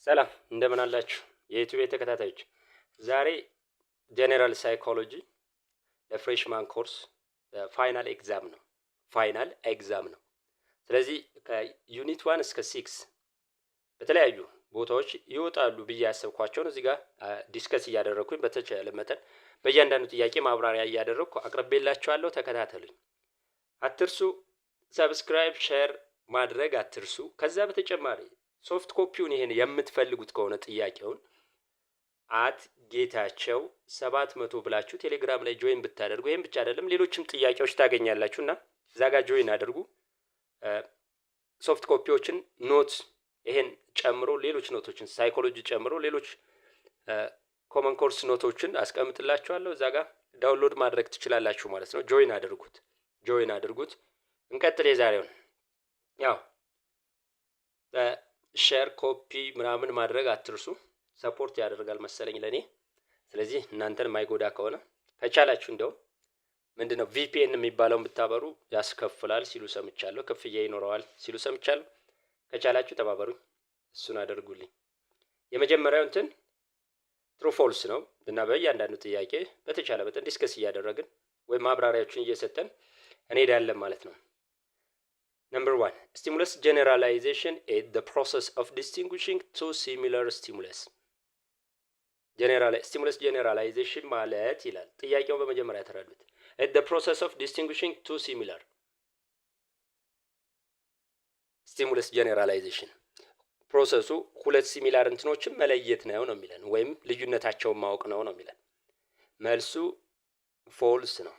ሰላም፣ እንደምን አላችሁ የ YouTube ተከታታዮች? ዛሬ general psychology ለ freshman course final exam ነው። Final exam ነው። ስለዚህ ከ unit 1 እስከ 6 በተለያዩ ቦታዎች ይወጣሉ ብዬ ያሰብኳቸውን እዚህ ጋር discuss እያደረግኩኝ፣ በተቻለ መጠን በእያንዳንዱ ጥያቄ ማብራሪያ እያደረግኩ አቅርቤላችኋለሁ። ተከታተሉኝ። አትርሱ። Subscribe፣ share ማድረግ አትርሱ። ከዛ በተጨማሪ soft copy ውን ይሄን የምትፈልጉት ከሆነ ጥያቄውን @ጌታቸው700 ብላችሁ ቴሌግራም ላይ join ብታደርጉ፣ ይህም ብቻ አይደለም፣ ሌሎችም ጥያቄዎች ታገኛላችሁ እና እዛ ጋር join አድርጉ። Soft copy ዎችን፣ note ይሄን ጨምሮ ሌሎች note ኦችን፣ psychology ጨምሮ ሌሎች common course note ኦችን አስቀምጥላችኋለሁ። እዛ ጋር download ማድረግ ትችላላችሁ ማለት ነው። Join አድርጉት፣ join አድርጉት። እንቀጥል። የዛሬውን ያው share፣ copy ምናምን ማድረግ አትርሱ። Support ያደርጋል መሰለኝ ለእኔ። ስለዚህ እናንተን የማይጎዳ ከሆነ ከቻላችሁ፣ እንደውም ምንድነው VPN የሚባለውን ብታበሩ ያስከፍላል ሲሉ ሰምቻለሁ። ክፍያ ይኖረዋል ሲሉ ሰምቻለሁ። ከቻላችሁ ተባበሩኝ፣ እሱን አድርጉልኝ። የመጀመሪያው እንትን true false ነው እና በእያንዳንዱ ጥያቄ በተቻለ መጠን discuss እያደረግን ወይም ማብራሪያዎችን እየሰጠን እንሄዳለን ማለት ነው። Number one, stimulus generalization is the process of distinguishing two similar stimulus. Stimulus generalization ማለት ይላል። ጥያቄውን በመጀመሪያ ተረዱት። The process of distinguishing two similar stimulus። Generalization process ኡ ሁለት similar እንትኖችን መለየት ነው ነው የሚለን፣ ወይም ልዩነታቸውን ማወቅ ነው ነው የሚለን። መልሱ false ነው።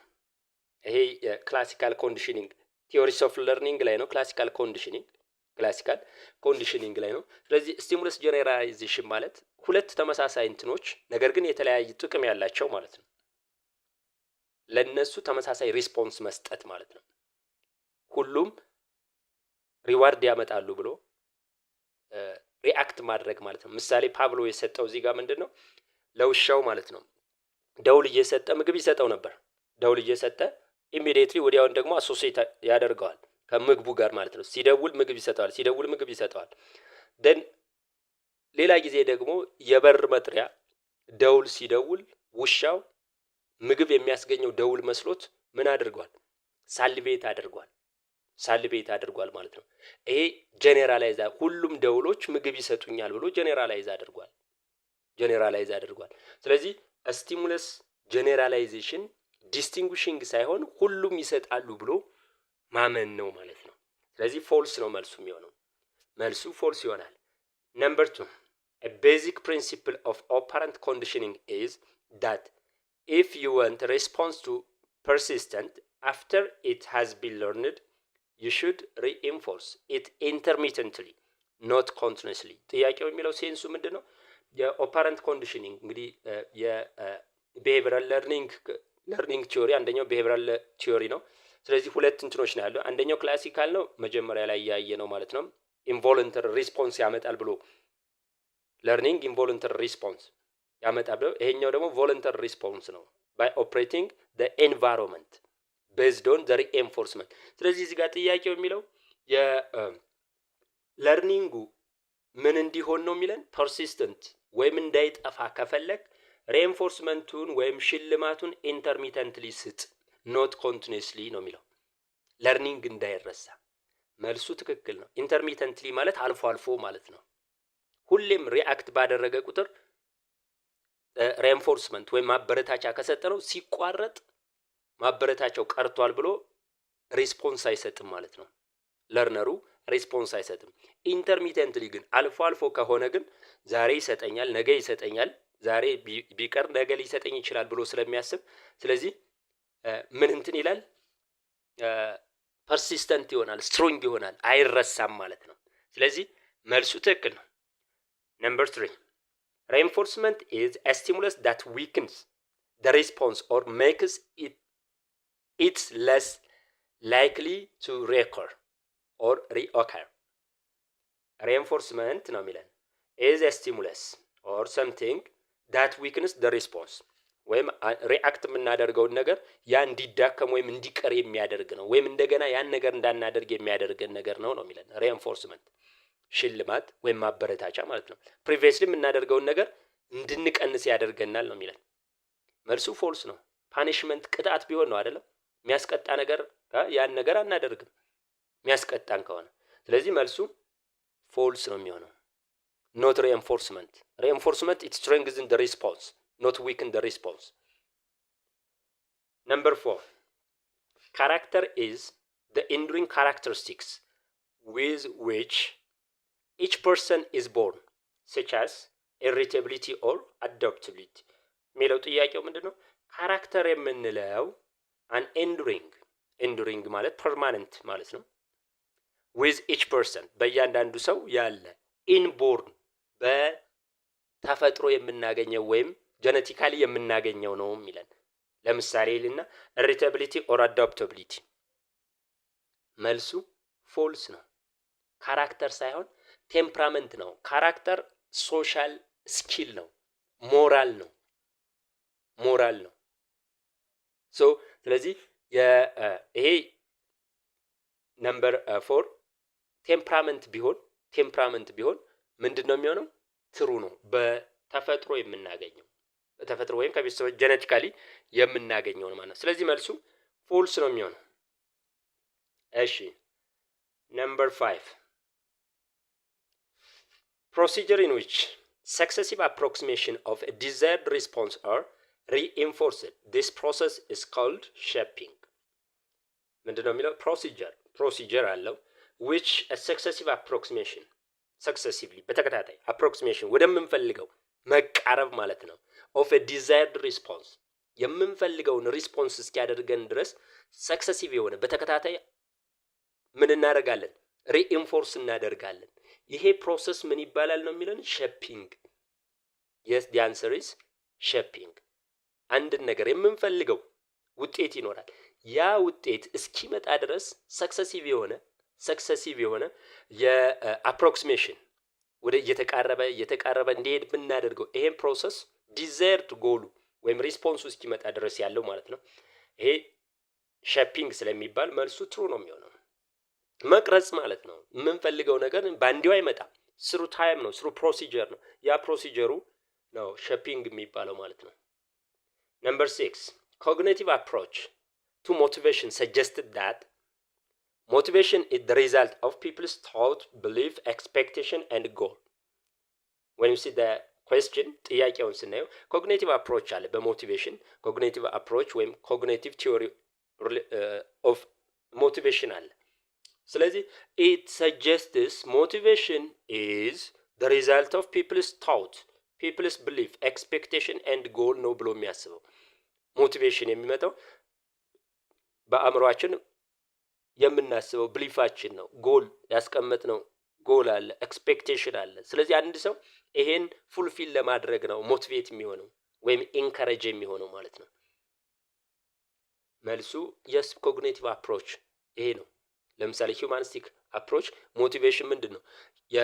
ይሄ የ classical conditioning theories of learning ላይ ነው። Classical conditioning ላይ ነው። ስለዚህ stimulus generalization ማለት ሁለት ተመሳሳይ እንትኖች ነገር ግን የተለያየ ጥቅም ያላቸው ማለት ነው። ለነሱ ተመሳሳይ response መስጠት ማለት ነው። ሁሉም reward ያመጣሉ ብሎ react ማድረግ ማለት ነው። ምሳሌ ፓቭሎቭ የሰጠው እዚህ ጋር ምንድን ነው? ለውሻው ማለት ነው፣ ደውል እየሰጠ ምግብ ይሰጠው ነበር። ደውል እየሰጠ immediately ወዲያውን ደግሞ associate ያደርገዋል ከምግቡ ጋር ማለት ነው። ሲደውል ምግብ ይሰጠዋል፣ ሲደውል ምግብ ይሰጠዋል። Then ሌላ ጊዜ ደግሞ የበር መጥሪያ ደውል ሲደውል ውሻው ምግብ የሚያስገኘው ደውል መስሎት ምን አድርጓል? Salivate አድርጓል። Salivate አድርጓል ማለት ነው። ይሄ generalize፣ ሁሉም ደውሎች ምግብ ይሰጡኛል ብሎ generalize አድርጓል። Generalize አድርጓል። ስለዚህ stimulus generalization distinguishing ሳይሆን ሁሉም ይሰጣሉ ብሎ ማመን ነው ማለት ነው። ስለዚህ false ነው መልሱ የሚሆነው። መልሱ false ይሆናል። Number two, a basic principle of operant conditioning is that if you want response to persistent after it has been learned, you should reinforce it intermittently, not continuously። ጥያቄው የሚለው sense ኡ ምንድን ነው? የ operant conditioning እንግዲህ የ behavioral learning theory፣ አንደኛው behavioral theory ነው። ስለዚህ ሁለት እንትኖች ነው ያለው። አንደኛው classical ነው፣ መጀመሪያ ላይ ያየነው ማለት ነው። Involuntary response ያመጣል ብሎ፣ learning involuntary response ያመጣል ብሎ፣ ይሄኛው ደግሞ voluntary response ነው by operating the environment based on the reinforcement። ስለዚህ እዚህ ጋር ጥያቄው የሚለው የ learning ኡ ምን እንዲሆን ነው የሚለን? Persistent ወይም እንዳይጠፋ ከፈለግ reinforcement ኡን ወይም ሽልማቱን intermittently ስጥ፣ not continuously ነው የሚለው፣ learning እንዳይረሳ። መልሱ ትክክል ነው። Intermittently ማለት አልፎ አልፎ ማለት ነው። ሁሌም react ባደረገ ቁጥር reinforcement ወይም ማበረታቻ ከሰጠነው ሲቋረጥ ማበረታቻው ቀርቷል ብሎ response አይሰጥም ማለት ነው። Learner ኡ response አይሰጥም። Intermittently ግን፣ አልፎ አልፎ ከሆነ ግን ዛሬ ይሰጠኛል፣ ነገ ይሰጠኛል፣ ዛሬ ቢቀር ነገ ሊሰጠኝ ይችላል ብሎ ስለሚያስብ፣ ስለዚህ ምን እንትን ይላል፣ persistent ይሆናል፣ strong ይሆናል፣ አይረሳም ማለት ነው። ስለዚህ መልሱ ትክክል ነው። Number three, reinforcement is a stimulus that weakens the response or makes it less likely to recur or reoccur። Reinforcement ነው የሚለን is a stimulus or something that weakens the response ወይም react የምናደርገውን ነገር ያ እንዲዳከም ወይም እንዲቀር የሚያደርግ ነው፣ ወይም እንደገና ያን ነገር እንዳናደርግ የሚያደርገን ነገር ነው ነው የሚለን reinforcement። ሽልማት ወይም ማበረታቻ ማለት ነው። Previously የምናደርገውን ነገር እንድንቀንስ ያደርገናል ነው የሚለን። መልሱ false ነው። Punishment ቅጣት ቢሆን ነው አይደለም የሚያስቀጣ ነገር፣ ያን ነገር አናደርግም የሚያስቀጣን ከሆነ። ስለዚህ መልሱ false ነው የሚሆነው። Not reinforcement. Reinforcement, it strengthen the response, not weaken the response. Number four, character is the enduring characteristics with which each person is born, such as heritability or adaptability የሚለው ጥያቄው ምንድን ነው? Character የምንለው an enduring፣ enduring ማለት permanent ማለት ነው። With each person፣ በእያንዳንዱ ሰው ያለ፣ inborn፣ በተፈጥሮ የምናገኘው ወይም genetically የምናገኘው ነው የሚለን። ለምሳሌ ይልና heritability or adaptability። መልሱ false ነው። Character ሳይሆን temperament ነው። Character social skill ነው፣ ሞራል ነው፣ ሞራል ነው። So ስለዚህ ይሄ number four temperament ቢሆን ምንድን ነው የሚሆነው? True ነው። በተፈጥሮ የምናገኘው፣ በተፈጥሮ ወይም ከቤተሰቦች genetically የምናገኘው ነው ማለት ነው። ስለዚህ መልሱ false ነው የሚሆነው። እሺ፣ number five, procedure in which successive approximation of a desired response are reinforced. This process is called shaping. ምንድን ነው የሚለው? Procedure አለው which a successive approximation፣ successively በተከታታይ approximation ወደምንፈልገው መቃረብ ማለት ነው፣ of a desired response፣ የምንፈልገውን response እስኪያደርገን ድረስ successive የሆነ በተከታታይ ምን እናደርጋለን? Reinforce እናደርጋለን። ይሄ process ምን ይባላል ነው የሚለን? Shaping. Yes, the answer is shaping። አንድን ነገር የምንፈልገው ውጤት ይኖራል። ያ ውጤት እስኪመጣ ድረስ successive የሆነ የ approximation ወደ እየተቃረበ እየተቃረበ እንዲሄድ ብናደርገው ይሄን process desired goal ኡ ወይም response ኡ እስኪመጣ ድረስ ያለው ማለት ነው። ይሄ shaping ስለሚባል መልሱ true ነው የሚሆነው። መቅረጽ ማለት ነው። የምንፈልገው ነገር በአንዴው አይመጣም። Through time ነው፣ through procedure ነው። ያ procedure ኡ ነው shaping የሚባለው ማለት ነው። Number six, cognitive approach to motivation suggested that motivation is the result of people's thought, belief, expectation and goal. When you see the question፣ ጥያቄውን ስናየው cognitive approach አለ። በ motivation cognitive approach ወይም cognitive theory of motivation አለ። ስለዚህ it suggests motivation is the result of people's thought, people's belief, expectation and goal ነው ብሎ የሚያስበው፣ motivation የሚመጣው በአእምሯችን የምናስበው belief ኣችን ነው። ጎል ያስቀመጥነው ጎል አለ፣ expectation አለ። ስለዚህ አንድ ሰው ይሄን fulfill ለማድረግ ነው motivate የሚሆነው ወይም encourage የሚሆነው ማለት ነው። መልሱ yes, cognitive approach ይሄ ነው። ለምሳሌ humanistic approach motivation ምንድን ነው? የ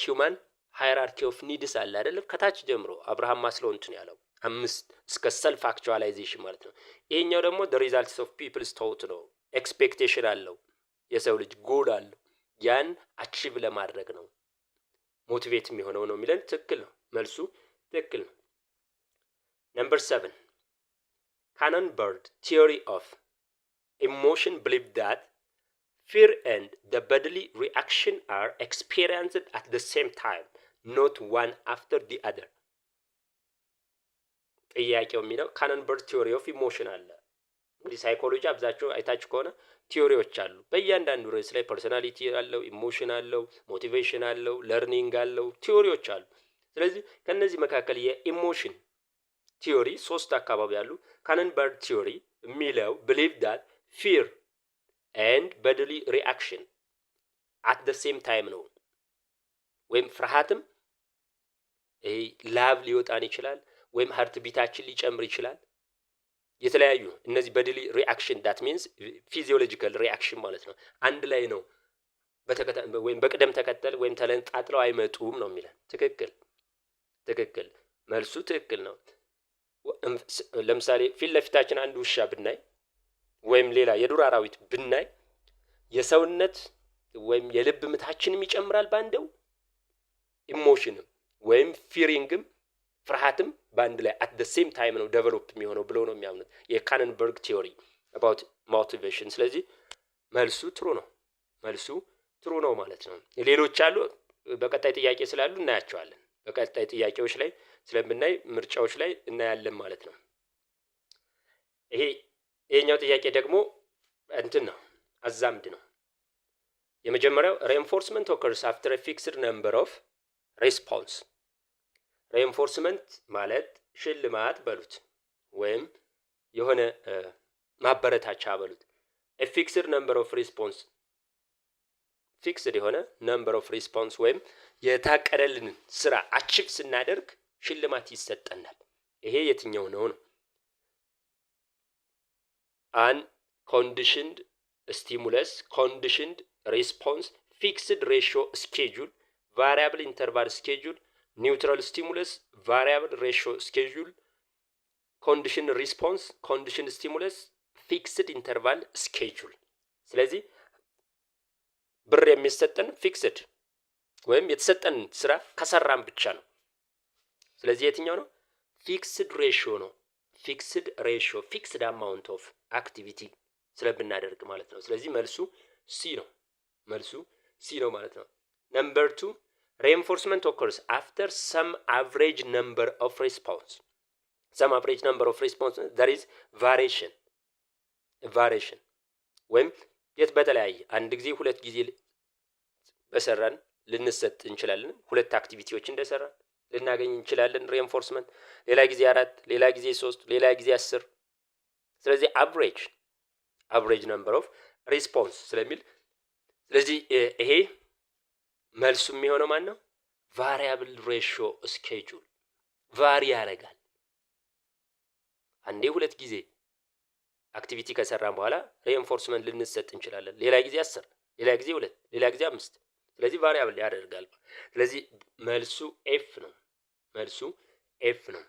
human hierarchy of needs አለ አይደለም? ከታች ጀምሮ አብርሃም ማስሎው እንትን ያለው አምስት እስከ self actualization ማለት ነው። ይሄኛው ደግሞ the results of people's thought ነው። Expectation አለው፣ የሰው ልጅ ጎል አለው። ያን achieve ለማድረግ ነው motivate የሚሆነው ነው የሚለን። ትክክል ነው። መልሱ ትክክል ነው። Number seven, Cannon Bard theory of emotion believe that fear and the bodily reaction are experienced at the same time, not one after the other። ጥያቄው የሚለው Cannon Bard theory of emotion አለ። እንግዲህ psychology አብዛቸው አይታችሁ ከሆነ theory ዎች አሉ። በእያንዳንዱ ርዕስ ላይ personality አለው፣ emotion አለው፣ motivation አለው፣ learning አለው፣ theory ዎች አሉ። ስለዚህ ከእነዚህ መካከል የ emotion theory ሶስት አካባቢ አሉ። Cannon Bard theory የሚለው believe that fear and bodily reaction at the same time ነው። ወይም ፍርሃትም ይሄ ላብ ሊወጣን ይችላል፣ ወይም heart beat ኣችን ሊጨምር ይችላል። የተለያዩ እነዚህ bodily reaction, that means physiological reaction ማለት ነው። አንድ ላይ ነው ወይም በቅደም ተከተል ወይም ተለጣጥለው አይመጡም ነው የሚለን። ትክክል ትክክል፣ መልሱ ትክክል ነው። ለምሳሌ ፊት ለፊታችን አንድ ውሻ ብናይ ወይም ሌላ የዱር አራዊት ብናይ የሰውነት ወይም የልብ ምታችንም ይጨምራል ባንዴው። Emotion ም ወይም fearing ም ፍርሃትም በአንድ ላይ at the same time ነው develop የሚሆነው ብለው ነው የሚያምኑት የ Cannon-Bard theory about motivation። ስለዚህ መልሱ true ነው። መልሱ true ነው ማለት ነው። ሌሎች አሉ፣ በቀጣይ ጥያቄ ስላሉ እናያቸዋለን። በቀጣይ ጥያቄዎች ላይ ስለምናይ ምርጫዎች ላይ እናያለን ማለት ነው። ይሄኛው ጥያቄ ደግሞ እንትን ነው፣ አዛምድ ነው። የመጀመሪያው reinforcement occurs after fixed number of response። Reinforcement ማለት ሽልማት በሉት ወይም የሆነ ማበረታቻ በሉት። Fixed number of response፣ fixed የሆነ number of response ወይም የታቀደልንን ስራ achieve ስናደርግ ሽልማት ይሰጠናል። ይሄ የትኛው ነው ነው? Unconditioned stimulus፣ conditioned response፣ fixed ratio schedule፣ variable interval schedule፣ neutral stimulus፣ variable ratio schedule፣ conditioned response፣ conditioned stimulus፣ fixed interval schedule። ስለዚህ ብር የሚሰጠን fixed ወይም የተሰጠን ስራ ከሰራን ብቻ ነው። ስለዚህ የትኛው ነው? Fixed ratio ነው። Fixed ratio፣ fixed amount of activity ስለምናደርግ ማለት ነው። ስለዚህ መልሱ C ነው። መልሱ C ነው ማለት ነው። Number two, reinforcement occurs after some average number of response። Some average number of response, there is variation። Variation ወይም የት በተለያየ አንድ ጊዜ ሁለት ጊዜ በሰራን ልንሰጥ እንችላለን። ሁለት activity ዎች እንደሰራን ልናገኝ እንችላለን reinforcement። ሌላ ጊዜ አራት፣ ሌላ ጊዜ ሶስት፣ ሌላ ጊዜ 10። ስለዚህ average number of response ስለሚል ስለዚህ ይሄ መልሱ የሚሆነው ማን ነው? Variable ratio schedule vary ያደርጋል። አንዴ ሁለት ጊዜ activity ከሰራን በኋላ reinforcement ልንሰጥ እንችላለን። ሌላ ጊዜ 10፣ ሌላ ጊዜ ሁለት፣ ሌላ ጊዜ አምስት። ስለዚህ variable ያደርጋል። ስለዚህ መልሱ F ነው። መልሱ F ነው።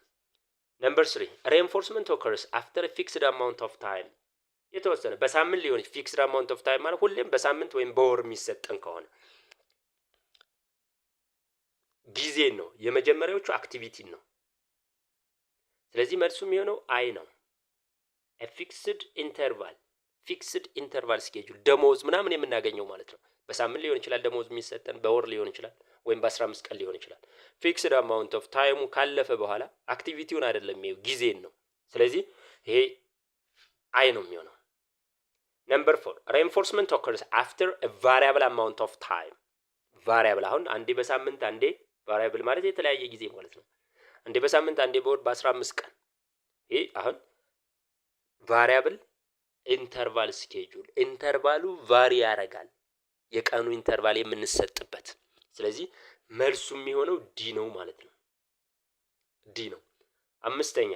Number three, reinforcement occurs after fixed amount of time። የተወሰነ በሳምንት ሊሆን፣ fixed amount of time ማለት ሁሌም በሳምንት ወይም በወር የሚሰጠን ከሆነ ጊዜን ነው። የመጀመሪያዎቹ activity ን ነው። ስለዚህ መልሱ የሚሆነው I ነው። Fixed interval፣ fixed interval schedule ደሞዝ ምናምን የምናገኘው ማለት ነው። በሳምንት ሊሆን ይችላል ደሞዝ የሚሰጠን፣ በወር ሊሆን ይችላል ወይም በ15 ቀን ሊሆን ይችላል። Fixed amount of time ኡ ካለፈ በኋላ activity ውን አይደለም የሚየው ጊዜን ነው። ስለዚህ ይሄ I ነው የሚሆነው። Number four, reinforcement occurs after variable amount of time። Variable አሁን አንዴ በሳምንት አንዴ፣ variable ማለት የተለያየ ጊዜ ማለት ነው። አንዴ በሳምንት፣ አንዴ በወር፣ በ15 ቀን። ይሄ አሁን variable interval schedule፣ interval ኡ vary ያደርጋል፣ የቀኑ interval የምንሰጥበት። ስለዚህ መልሱ የሚሆነው D ነው ማለት ነው። D ነው። አምስተኛ፣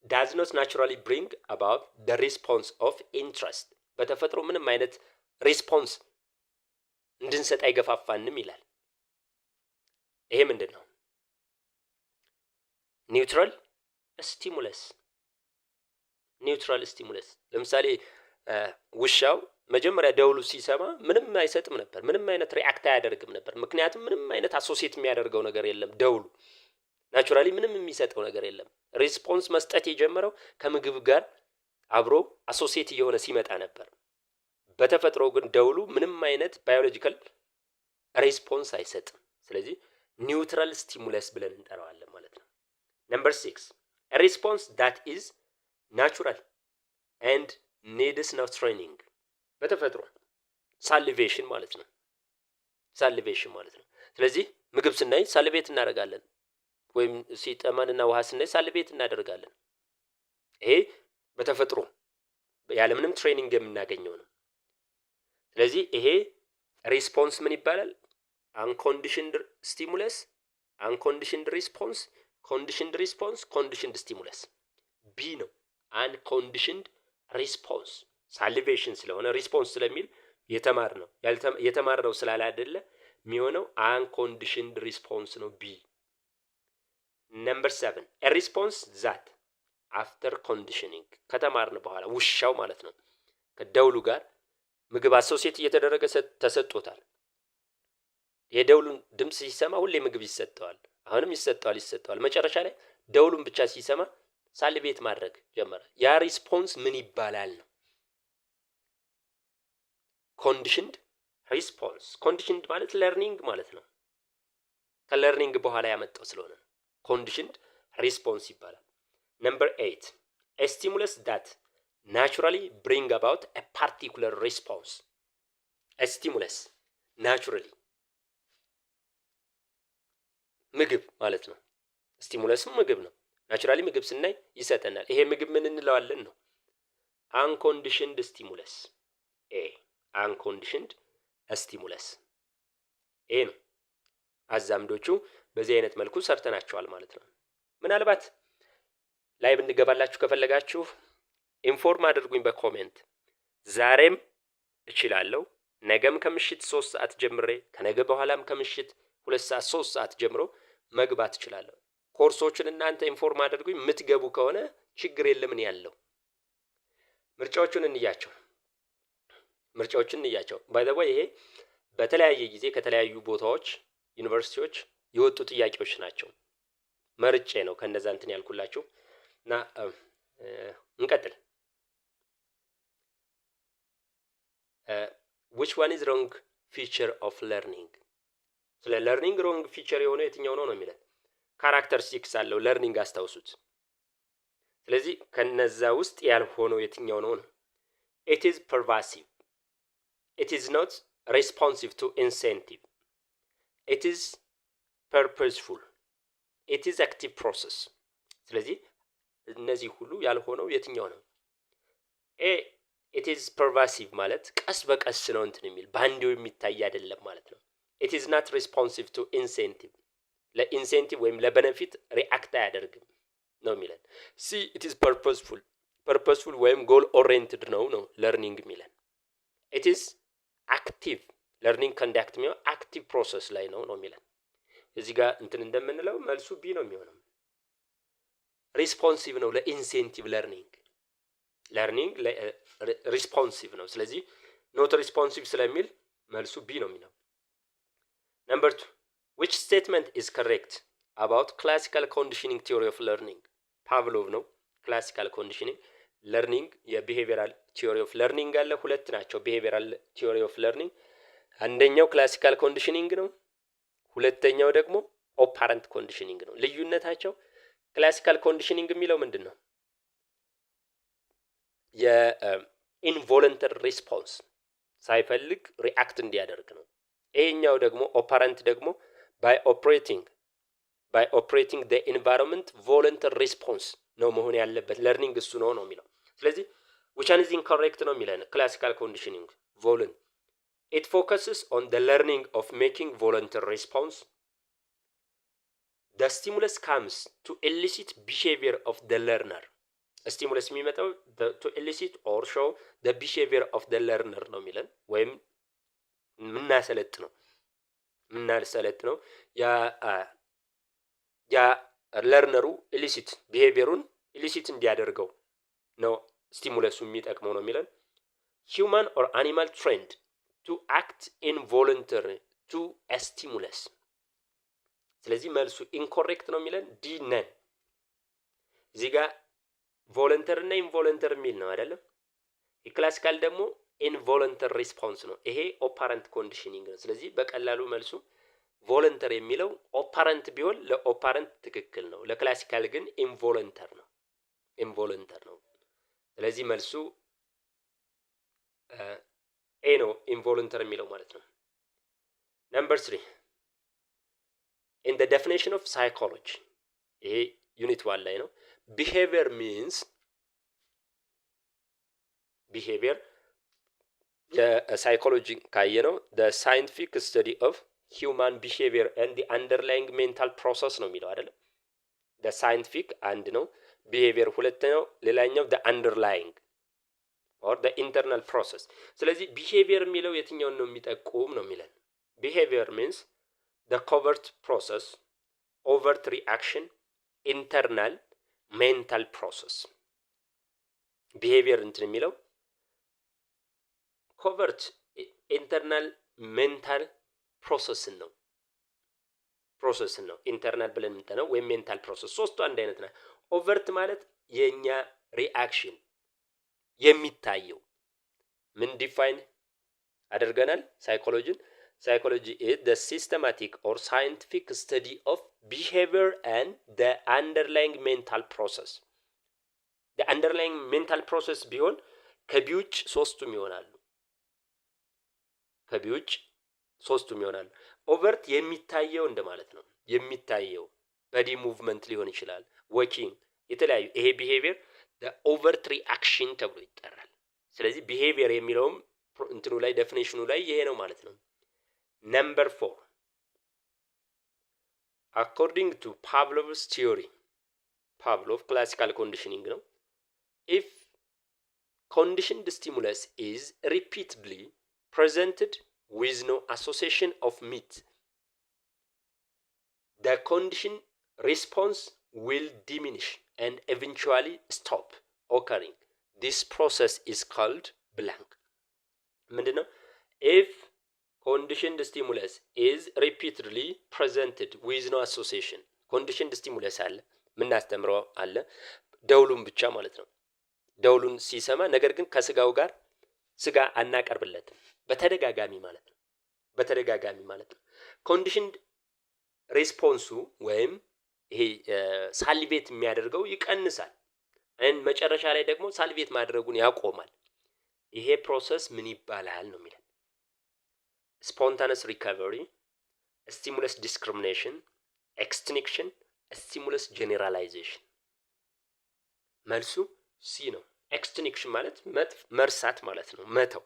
does not naturally bring about the response of interest። በተፈጥሮ ምንም አይነት response እንድንሰጥ አይገፋፋንም ይላል። ይሄ ምንድን ነው? Neutral stimulus። Neutral stimulus ለምሳሌ ውሻው መጀመሪያ ደውሉ ሲሰማ ምንም አይሰጥም ነበር። ምንም አይነት react አያደርግም ነበር። ምክንያቱም ምንም አይነት associate የሚያደርገው ነገር የለም። ደውሉ naturally ምንም የሚሰጠው ነገር የለም። Response መስጠት የጀመረው ከምግብ ጋር አብሮ associate እየሆነ ሲመጣ ነበር። በተፈጥሮ ግን ደውሉ ምንም አይነት biological response አይሰጥም። ስለዚህ neutral stimulus ብለን እንጠራዋለን ማለት ነው። Number six, response that is natural and needs no training። በተፈጥሮ salivation ማለት ነው። Salivation ማለት ነው። ስለዚህ ምግብ ስናይ salivate እናደርጋለን፣ ወይም ሲጠማንና ውሃ ስናይ salivate እናደርጋለን። ይሄ በተፈጥሮ ያለምንም training የምናገኘው ነው። ስለዚህ ይሄ response ምን ይባላል? Unconditioned stimulus፣ unconditioned response፣ conditioned response፣ conditioned stimulus። B ነው። Unconditioned response salivation ስለሆነ response ስለሚል የተማርነው የተማርነው ስላላደለ የሚሆነው unconditioned response ነው B። Number seven, response that after conditioning፣ ከተማርን በኋላ ውሻው ማለት ነው ከደውሉ ጋር ምግብ associate እየተደረገ ተሰጥቶታል። የደውሉን ድምፅ ሲሰማ ሁሌ ምግብ ይሰጠዋል። አሁንም ይሰጠዋል ይሰጠዋል። መጨረሻ ላይ ደውሉን ብቻ ሲሰማ salivate ማድረግ ጀመረ። ያ response ምን ይባላል ነው? Conditioned response። Conditioned ማለት learning ማለት ነው። ከ learning በኋላ ያመጣው ስለሆነ conditioned response ይባላል። Number 8, stimulus that naturally bring about a particular response. Stimulus naturally ምግብ ማለት ነው። Stimulus ም ምግብ ነው። Naturally ምግብ ስናይ ይሰጠናል። ይሄ ምግብ ምን እንለዋለን ነው? Unconditioned stimulus፣ A, unconditioned stimulus ይሄ ነው። አዛምዶቹ በዚህ አይነት መልኩ ሰርተናቸዋል ማለት ነው። ምናልባት live እንድገባላችሁ ከፈለጋችሁ inform አድርጉኝ በ comment። ዛሬም እችላለሁ፣ ነገም ከምሽት 3 ሰዓት ጀምሬ ከነገ በኋላም ከምሽት 2 ሰዓት 3 ሰዓት ጀምሮ መግባት እችላለሁ። ኮርሶችን እናንተ inform አድርጉኝ። የምትገቡ ከሆነ ችግር የለም እኔ ያለው። ምርጫዎቹን እንያቸው። ምርጫዎቹን እንያቸው። By the way ይሄ በተለያየ ጊዜ ከተለያዩ ቦታዎች ዩኒቨርሲቲዎች የወጡ ጥያቄዎች ናቸው። መርጬ ነው ከነዛ እንትን ያልኩላችሁ እና እንቀጥል። Which one is wrong feature of learning? ስለ learning wrong feature የሆነው የትኛው ነው ነው የሚለን። Characteristics አለው learning፣ አስታውሱት። ስለዚህ ከነዛ ውስጥ ያልሆነው የትኛው ነው ነው? It is pervasive, it is not responsive to incentive, it is purposeful, it is active process። ስለዚህ እነዚህ ሁሉ ያልሆነው የትኛው ነው? A, it is pervasive ማለት ቀስ በቀስ ነው እንትን የሚል፣ በአንዴው የሚታይ አይደለም ማለት ነው። It is not responsive to incentive፣ ለ incentive ወይም ለ benefit react አያደርግም ነው የሚለን። C, it is purposeful፣ purposeful ወይም goal oriented ነው ነው learning የሚለን። It is active learning conduct የሚሆን active process ላይ ነው ነው የሚለን። እዚህ ጋር እንትን እንደምንለው መልሱ B ነው የሚሆነው። Responsive ነው ለ incentive፣ learning responsive ነው። ስለዚህ not responsive ስለሚል መልሱ B ነው የሚለው። Number 2, which statement is correct about classical conditioning theory of learning? ፓቭሎቭ ነው classical conditioning learning። የ behavioral theory of learning አለ። ሁለት ናቸው behavioral theory of learning። አንደኛው classical conditioning ነው። ሁለተኛው ደግሞ operant conditioning ነው። ልዩነታቸው classical conditioning የሚለው ምንድን ነው? የ involuntary response ሳይፈልግ react እንዲያደርግ ነው። ይሄኛው ደግሞ operant ደግሞ by operating the environment voluntary response ነው መሆን ያለበት፣ learning እሱ ነው ነው የሚለው። ስለዚህ which one is incorrect ነው የሚለን። Classical conditioning it focuses on the learning of making voluntary response. The stimulus comes to elicit behavior of the learner. Stimulus የሚመጣው to elicit or show the behavior of the learner ነው የሚለን፣ ወይም የምናሰለጥ ነው ያ learner ኡ elicit behavior ኡን elicit እንዲያደርገው ነው stimulus ኡ የሚጠቅመው ነው የሚለን። Human or animal trained to act involuntary to stimulus። ስለዚህ መልሱ incorrect ነው የሚለን D, none። እዚህ ጋር voluntary እና involuntary የሚል ነው አይደለም። የ classical ደግሞ involuntary response ነው። ይሄ operant conditioning ነው። ስለዚህ በቀላሉ መልሱ voluntary የሚለው operant ቢሆን ለ operant ትክክል ነው። ለ classical ግን involuntary ነው፣ involuntary ነው። ስለዚህ መልሱ A ነው፣ involuntary የሚለው ማለት ነው። Number 3, in the definition of psychology፣ ይሄ unit 1 ላይ ነው። Behavior means፣ behavior የ psychology ካየነው the scientific study of human behavior and the underlying mental process ነው የሚለው አይደለም። The scientific አንድ ነው፣ behavior ሁለተኛው፣ ሌላኛው the underlying or the internal process። ስለዚህ behavior የሚለው የትኛውን ነው የሚጠቁም ነው የሚለን። Behavior means the covert process, overt reaction, internal mental process። Behavior እንትን የሚለው covert internal mental process ን ነው። Process ን ነው internal ብለን የምንጠራው ወይም mental process፣ ሶስቱ አንድ አይነት ናቸው። Overt ማለት የእኛ reaction የሚታየው። ምን define አድርገናል? Psychology ን psychology is the systematic or scientific study of behavior and the underlying mental process። The underlying mental process ቢሆን ከ B ውጭ ሶስቱም ይሆናሉ። ከ B ውጭ ሶስቱም ይሆናሉ። Overt የሚታየው እንደማለት ነው። የሚታየው body movement ሊሆን ይችላል፣ walking፣ የተለያዩ ይሄ behavior overt reaction ተብሎ ይጠራል። ስለዚህ behavior የሚለውም እንትኑ ላይ definition ኑ ላይ ይሄ ነው ማለት ነው። Number 4, according to Pavlov's theory፣ Pavlov classical conditioning ነው። If conditioned stimulus is repeatedly presented with no association of meat, the condition response will diminish and eventually stop occurring. This process is called blank። ምንድን ነው? If conditioned stimulus is repeatedly presented with no association፣ conditioned stimulus አለ፣ የምናስተምረው አለ፣ ደውሉን ብቻ ማለት ነው። ደውሉን ሲሰማ ነገር ግን ከስጋው ጋር ስጋ አናቀርብለትም በተደጋጋሚ ማለት ነው። በተደጋጋሚ ማለት ነው። Conditioned response ኡ ወይም ይሄ salivate የሚያደርገው ይቀንሳል። መጨረሻ ላይ ደግሞ salivate ማድረጉን ያቆማል። ይሄ process ምን ይባላል ነው የሚለን። Spontaneous recovery፣ stimulus discrimination፣ extinction፣ stimulus generalization። መልሱ C ነው። Extinction ማለት መርሳት ማለት ነው፣ መተው፣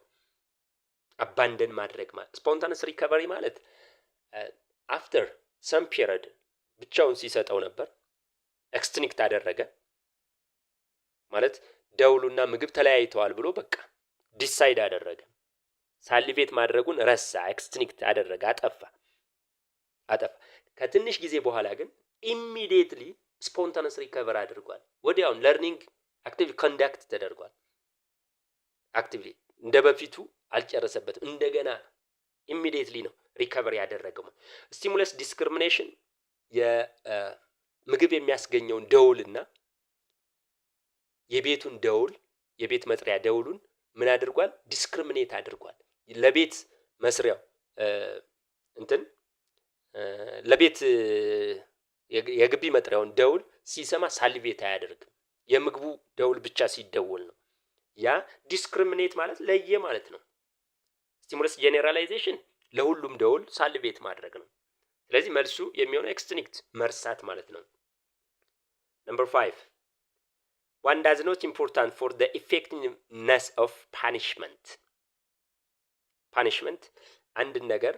abandon ማድረግ ማለት። Spontaneous recovery ማለት after some period ብቻውን ሲሰጠው ነበር፣ extinct አደረገ ማለት ደውሉና ምግብ ተለያይተዋል ብሎ በቃ decide አደረገ። Salivate ማድረጉን ረሳ፣ extinct አደረገ፣ አጠፋ አጠፋ። ከትንሽ ጊዜ በኋላ ግን immediately spontaneous recover አድርጓል። ወዲያውን learning actively conduct ተደርጓል። Actively እንደ በፊቱ አልጨረሰበትም። እንደገና immediately ነው recover ያደረገው። Stimulus discrimination የምግብ የሚያስገኘውን ደውልና የቤቱን ደውል፣ የቤት መጥሪያ ደውሉን ምን አድርጓል? Discriminate አድርጓል። ለቤት መስሪያው እንትን ለቤት የግቢ መጥሪያውን ደውል ሲሰማ salivate አያደርግም። የምግቡ ደውል ብቻ ሲደወል ነው። ያ discriminate ማለት ለየ ማለት ነው። Stimulus generalization ለሁሉም ደውል salivate ማድረግ ነው። ስለዚህ መልሱ የሚሆነው extinct መርሳት ማለት ነው። Number 5, one does not important for the effectiveness of punishment። Punishment አንድን ነገር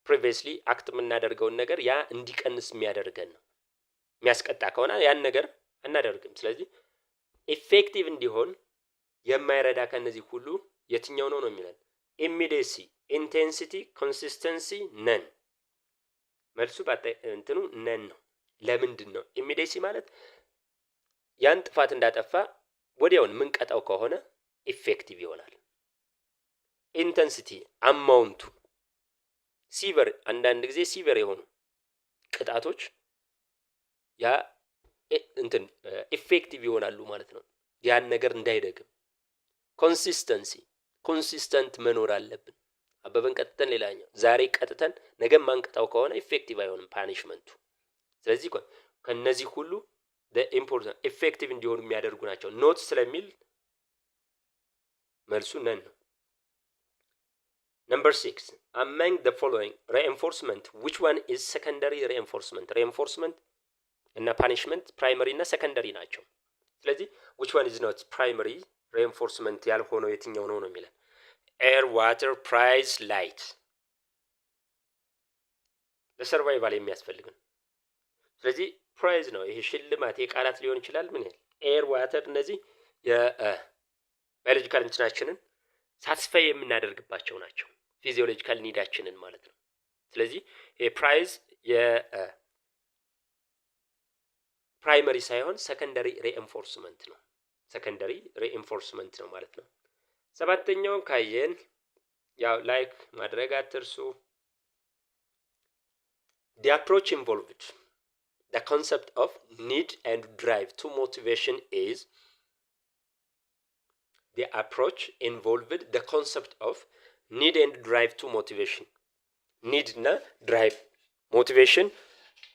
previously act የምናደርገውን ነገር ያ እንዲቀንስ የሚያደርገን ነው። የሚያስቀጣ ከሆነ ያን ነገር አናደርግም። ስለዚህ effective እንዲሆን የማይረዳ ከእነዚህ ሁሉ የትኛው ነው ነው የሚለን። Immediacy፣ intensity፣ consistency፣ none። መልሱ እንትኑ none ነው። ለምንድን ነው? Immediacy ማለት ያን ጥፋት እንዳጠፋ ወዲያውን ምንቀጣው ከሆነ effective ይሆናል። Intensity amount ኡ severe፣ አንዳንድ ጊዜ severe የሆኑ ቅጣቶች ያ እንትን effective ይሆናሉ ማለት ነው። ያን ነገር እንዳይደግም። Consistency፣ consistent መኖር አለብን። አበበን ቀጥተን ሌላኛው ዛሬ ቀጥተን ነገ ማንቀጣው ከሆነ effective አይሆንም punishment ኡ። ስለዚህ ከነዚህ ሁሉ important effective እንዲሆኑ የሚያደርጉ ናቸው። Not ስለሚል መልሱ none ነው። Number 6, among the following reinforcement, which one is secondary reinforcement? Reinforcement እና punishment primary እና secondary ናቸው። ስለዚህ which one is not primary reinforcement ያልሆነው የትኛው ነው ነው የሚለን። Air፣ water፣ praise፣ light። ለ survival የሚያስፈልግ ነው። ስለዚህ praise ነው ይሄ ሽልማት የቃላት ሊሆን ይችላል። ምን ያህል air፣ water እነዚህ የ biological እንትናችንን satisfy የምናደርግባቸው ናቸው። Physiological need ኣችንን ማለት ነው። ስለዚህ የ praise የ primary ሳይሆን secondary reinforcement ነው። Secondary reinforcement ነው ማለት ነው። ሰባተኛውን ካየን ያው like ማድረግ አትርሱ። The approach involved the concept of need and drive to motivation is, the approach involved the concept of need and drive to motivation. Need እና drive motivation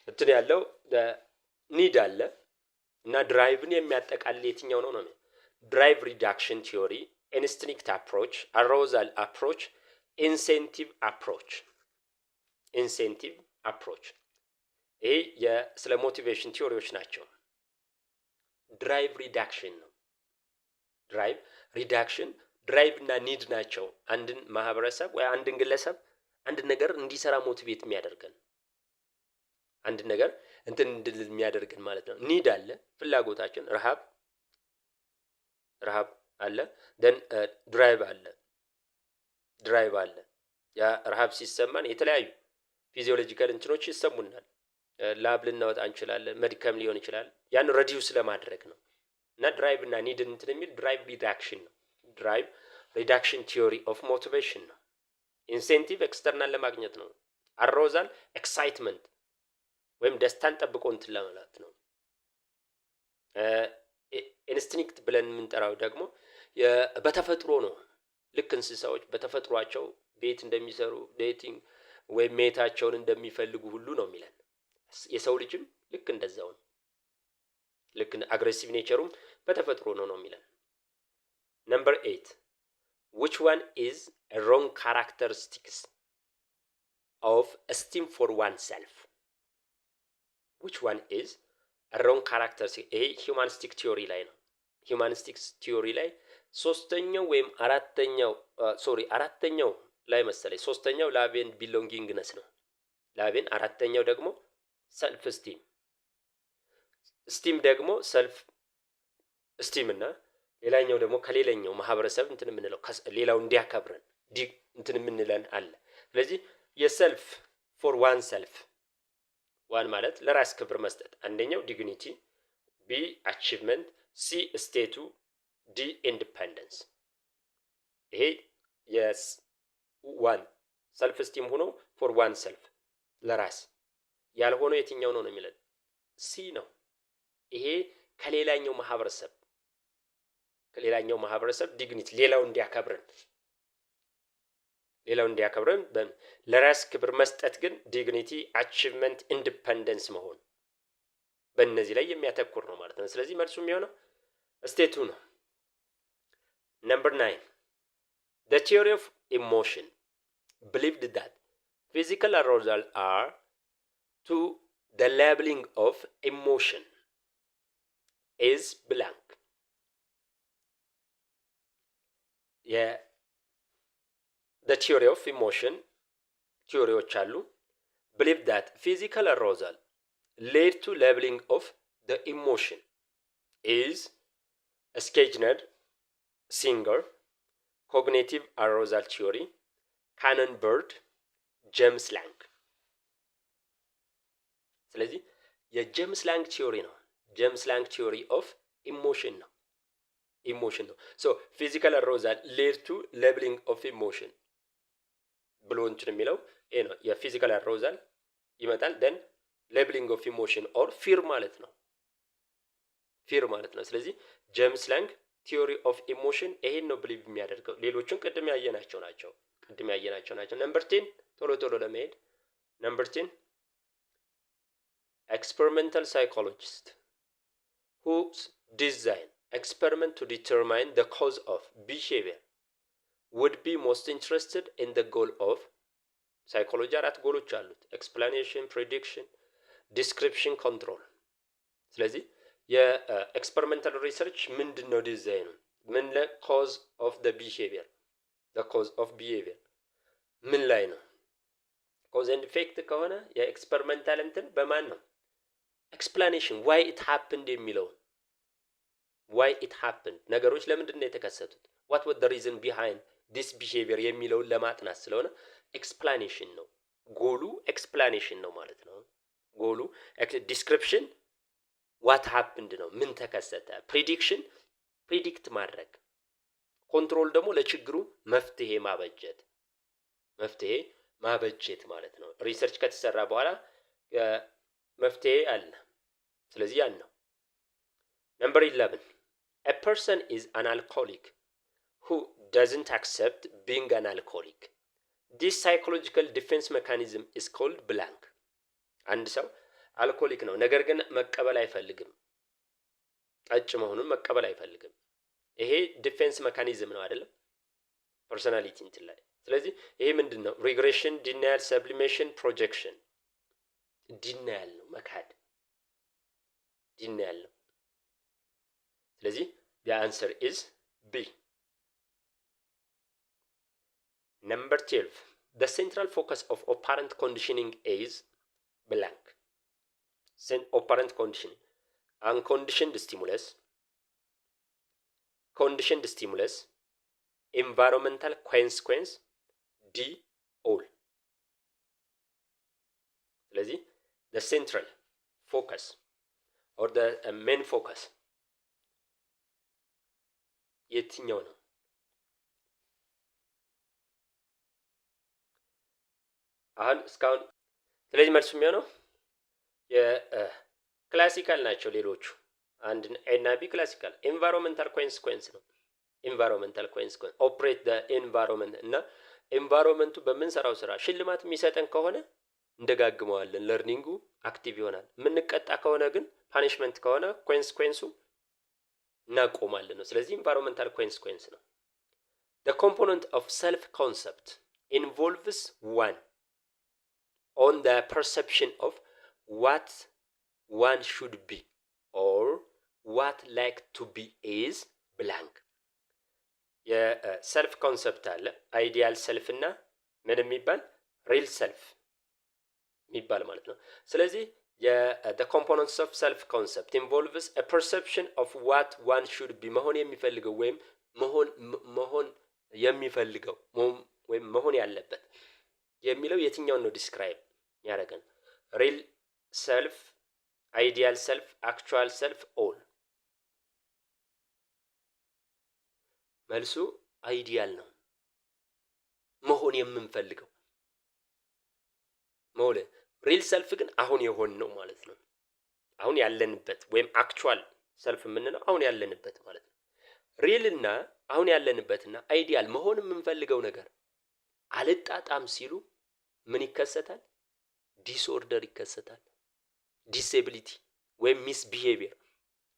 እንትን ያለው need አለ እና drive ን የሚያጠቃልል የትኛው ነው ነው? Drive reduction theory፣ instinct approach፣ arousal approach፣ incentive approach። Incentive approach ይሄ ስለ motivation theory ዎች ናቸው። Drive reduction ነው። Drive reduction፣ drive እና need ናቸው አንድን ማህበረሰብ ወይ አንድን ግለሰብ አንድን ነገር እንዲሰራ motivate የሚያደርገን፣ አንድ ነገር እንትን እንድል የሚያደርገን ማለት ነው። Need አለ፣ ፍላጎታችን፣ ረሃብ ረሃብ አለ፣ then drive አለ፣ drive አለ። ያ ረሃብ ሲሰማን የተለያዩ physiological እንትኖች ይሰሙናል። ላብ ልናወጣ እንችላለን፣ መድከም ሊሆን ይችላል። ያን reduce ለማድረግ ነው። እና drive እና need እንትን የሚል drive reduction ነው። Drive reduction theory of motivation ነው። Incentive external ለማግኘት ነው። Arousal excitement ወይም ደስታን ጠብቆ እንትን ለማለት ነው። Instinct ብለን የምንጠራው ደግሞ በተፈጥሮ ነው። ልክ እንስሳዎች በተፈጥሯቸው ቤት እንደሚሰሩ፣ dating ወይም mate ኣቸውን እንደሚፈልጉ ሁሉ ነው የሚለን። የሰው ልጅም ልክ እንደዛው ነው። ልክ aggressive nature ኡም በተፈጥሮ ነው ነው የሚለን። Number 8, which one is wrong characteristics of esteem for oneself? Which one is wrong characteristic? ይሄ humanistic theory ላይ ነው። Humanistic theory ላይ ሶስተኛው ወይም አራተኛው፣ sorry፣ አራተኛው ላይ መሰለኝ። ሶስተኛው love and belongingness ነው። Love and አራተኛው ደግሞ self esteem፣ esteem ደግሞ self esteem እና ሌላኛው ደግሞ ከሌላኛው ማህበረሰብ እንትን የምንለው፣ ሌላው እንዲያከብረን እንትን የምንለን አለ። ስለዚህ የ self for oneself፣ one ማለት ለራስ ክብር መስጠት፣ አንደኛው dignity፣ B achievement፣ C status፣ D independence። ይሄ የ one self esteem ሆኖ for oneself ለራስ ያልሆነው የትኛው ነው ነው የሚለን፣ C ነው። ይሄ ከሌላኛው ማህበረሰብ dignity፣ ሌላው እንዲያከብረን ለራስ ክብር መስጠት ግን dignity፣ achievement፣ independence መሆን በእነዚህ ላይ የሚያተኩር ነው ማለት ነው። ስለዚህ መልሱ የሚሆነው status ነው። Number 9, the theory of emotion believed that physical arousal are to the labeling of emotion is blank. የ the theory of emotion theory ዎች አሉ፣ believe that physical arousal led to labeling of the emotion is Skinner Singer, cognitive arousal theory, Cannon Bard, James Lange። ስለዚህ የ James Lange theory ነው። James Lange theory of emotion ነው። Emotion ነው። So physical arousal led to labeling of emotion ብሎ እንትን የሚለው ይሄ ነው። የ physical arousal ይመጣል፣ then labeling of emotion or fear ማለት ነው። Fear ማለት ነው። ስለዚህ James Lange theory of emotion ይሄን ነው believe የሚያደርገው። ሌሎቹን ቅድም ያየናቸው ናቸው። ቅድም ያየናቸው ናቸው። Number 10፣ ቶሎ ቶሎ ለመሄድ፣ number 10, experimental psychologist whose design experiment to determine the cause of behavior would be most interested in the goal of. Psychology አራት ጎሎች አሉት። Explanation፣ prediction፣ description፣ control። ስለዚህ የ experimental research ምንድን ነው ዲዛይኑ? ምን ለ cause of the behavior፣ the cause of behavior ምን ላይ ነው? Cause and effect ከሆነ የ experimental እንትን በማን ነው? Explanation፣ why it happened የሚለውን፣ why it happened፣ ነገሮች ለምንድን ነው የተከሰቱት፣ what was the reason behind this behavior የሚለውን ለማጥናት ስለሆነ explanation ነው goal ኡ፣ explanation ነው ማለት ነው goal ኡ። Description what happened ነው፣ ምን ተከሰተ። Prediction predict ማድረግ፣ control ደግሞ ለችግሩ መፍትሄ ማበጀት ማለት ነው። Research ከተሰራ በኋላ መፍትሄ አለ። ስለዚህ ያን ነው። Number 11. A person is an alcoholic who doesn't accept being an alcoholic. This psychological defense mechanism is called blank. አንድ ሰው alcoholic ነው፣ ነገር ግን መቀበል አይፈልግም። ጠጭ መሆኑን መቀበል አይፈልግም። ይሄ defense mechanism ነው አይደለም? Personality እንትን ላይ። ስለዚህ ይሄ ምንድን ነው? Regression፣ denial፣ sublimation፣ projection። Denial ነው፣ መካድ denial ነው። ስለዚህ the answer is B. Number 12. The central focus of operant conditioning is blank. Operant conditioning: unconditioned stimulus, conditioned stimulus, environmental consequence, D, all። ስለዚህ the central focus or the main focus የትኛው ነው? አሁን እስካሁን ስለዚህ መልሱ የሚሆነው የ classical ናቸው ሌሎቹ። አንድ A እና B classical environmental consequence ነው። Environmental consequence operate the environment እና environment ኡ በምንሰራው ስራ ሽልማት የሚሰጠን ከሆነ እንደጋግመዋለን፣ learning ኡ active ይሆናል። የምንቀጣ ከሆነ ግን punishment ከሆነ consequence ኡ እናቆማለን ነው። ስለዚህ environmental consequence ነው። The component of self concept involves one on the perception of what one should be or what like to be is blank። የ self concept አለ፣ ideal self እና ምን የሚባል real self የሚባል ማለት ነው። ስለዚህ the components of self concept involves a perception of what one should be፣ መሆን የሚፈልገው ወይም መሆን የሚፈልገው ወይም መሆን ያለበት የሚለው የትኛውን ነው describe ያደረገን? Real self፣ ideal self፣ actual self፣ all። መልሱ ideal ነው። መሆን የምንፈልገው መሆን። Real self ግን አሁን የሆንነው ማለት ነው። አሁን ያለንበት ወይም actual self የምንለው አሁን ያለንበት ማለት ነው። Real እና አሁን ያለንበትና ideal መሆን የምንፈልገው ነገር አልጣጣም ሲሉ ምን ይከሰታል? Disorder ይከሰታል። Disability ወይም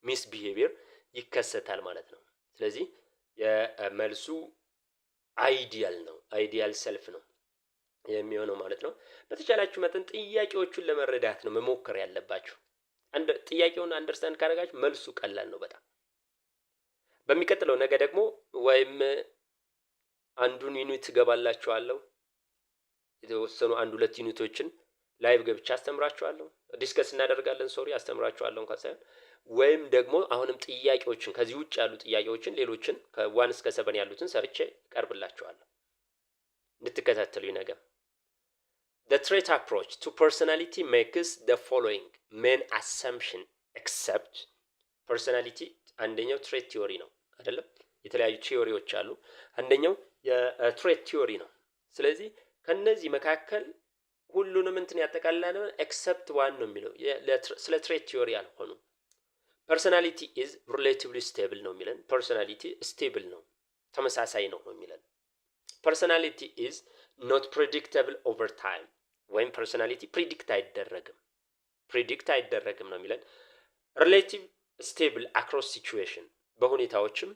misbehavior ይከሰታል ማለት ነው። ስለዚህ የመልሱ ideal ነው። Ideal self ነው የሚሆነው ማለት ነው። በተቻላችሁ መጠን ጥያቄዎቹን ለመረዳት ነው መሞከር ያለባችሁ። ጥያቄውን understand ካደረጋችሁ መልሱ ቀላል ነው በጣም። በሚቀጥለው ነገ ደግሞ ወይም አንዱን unit እገባላችኋለሁ። የተወሰኑ አንድ ሁለት unit ኦችን live ገብቼ አስተምራችኋለሁ። Discuss እናደርጋለን። Sorry፣ አስተምራችኋለሁ እንኳን ሳይሆን ወይም ደግሞ አሁንም ጥያቄዎችን ከዚህ ውጭ ያሉ ጥያቄዎችን ሌሎችን ከ 1 እስከ 7 ያሉትን ሰርቼ እቀርብላችኋለሁ። እንድትከታተሉ ነገ። The trait approach to personality makes the following main assumption except። Personality አንደኛው trait theory ነው አይደለም? የተለያዩ theory ዎች አሉ። አንደኛው የ trait theory ነው። ስለዚህ ከነዚህ መካከል ሁሉንም እንትን ያጠቃልላል except one ነው የሚለው፣ ስለ trait theory ያልሆኑ። Personality is relatively stable ነው የሚለን። Personality stable ነው፣ ተመሳሳይ ነው ነው የሚለን። Personality is not predictable over time ወይም personality predict አይደረግም ነው የሚለን። Relative stable across situation፣ በሁኔታዎችም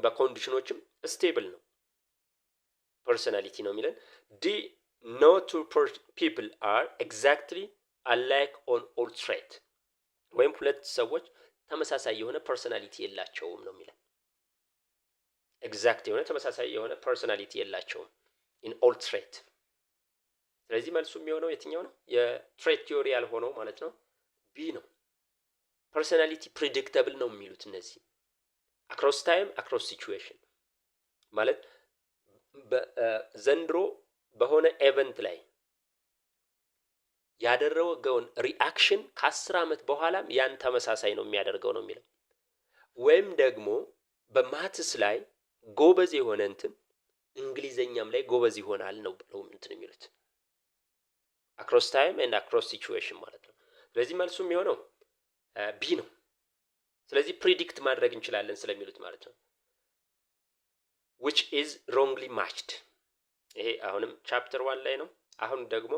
በ condition ኦችም stable ነው personality ነው የሚለን። D, no two people are exactly alike on all trait ወይም ሁለት ሰዎች ተመሳሳይ የሆነ personality የላቸውም ነው የሚለን። Exact የሆነ ተመሳሳይ የሆነ personality የላቸውም in all trait። ስለዚህ መልሱ የሚሆነው የትኛው ነው? የ trait theory ያልሆነው ማለት ነው፣ B ነው። Personality predictable ነው የሚሉት እነዚህ across time, across situation ማለት ዘንድሮ በሆነ event ላይ ያደረገውን reaction ከ10 ዓመት በኋላም ያን ተመሳሳይ ነው የሚያደርገው ነው የሚለው። ወይም ደግሞ በ maths ላይ ጎበዝ የሆነ እንትን እንግሊዘኛም ላይ ጎበዝ ይሆናል ነው ብለው እንትን የሚሉት። Across time and across situation ማለት ነው። ስለዚህ መልሱ የሚሆነው B ነው። ስለዚህ predict ማድረግ እንችላለን ስለሚሉት ማለት ነው። Which is wrongly matched? ይሄ አሁንም chapter 1 ላይ ነው። አሁን ደግሞ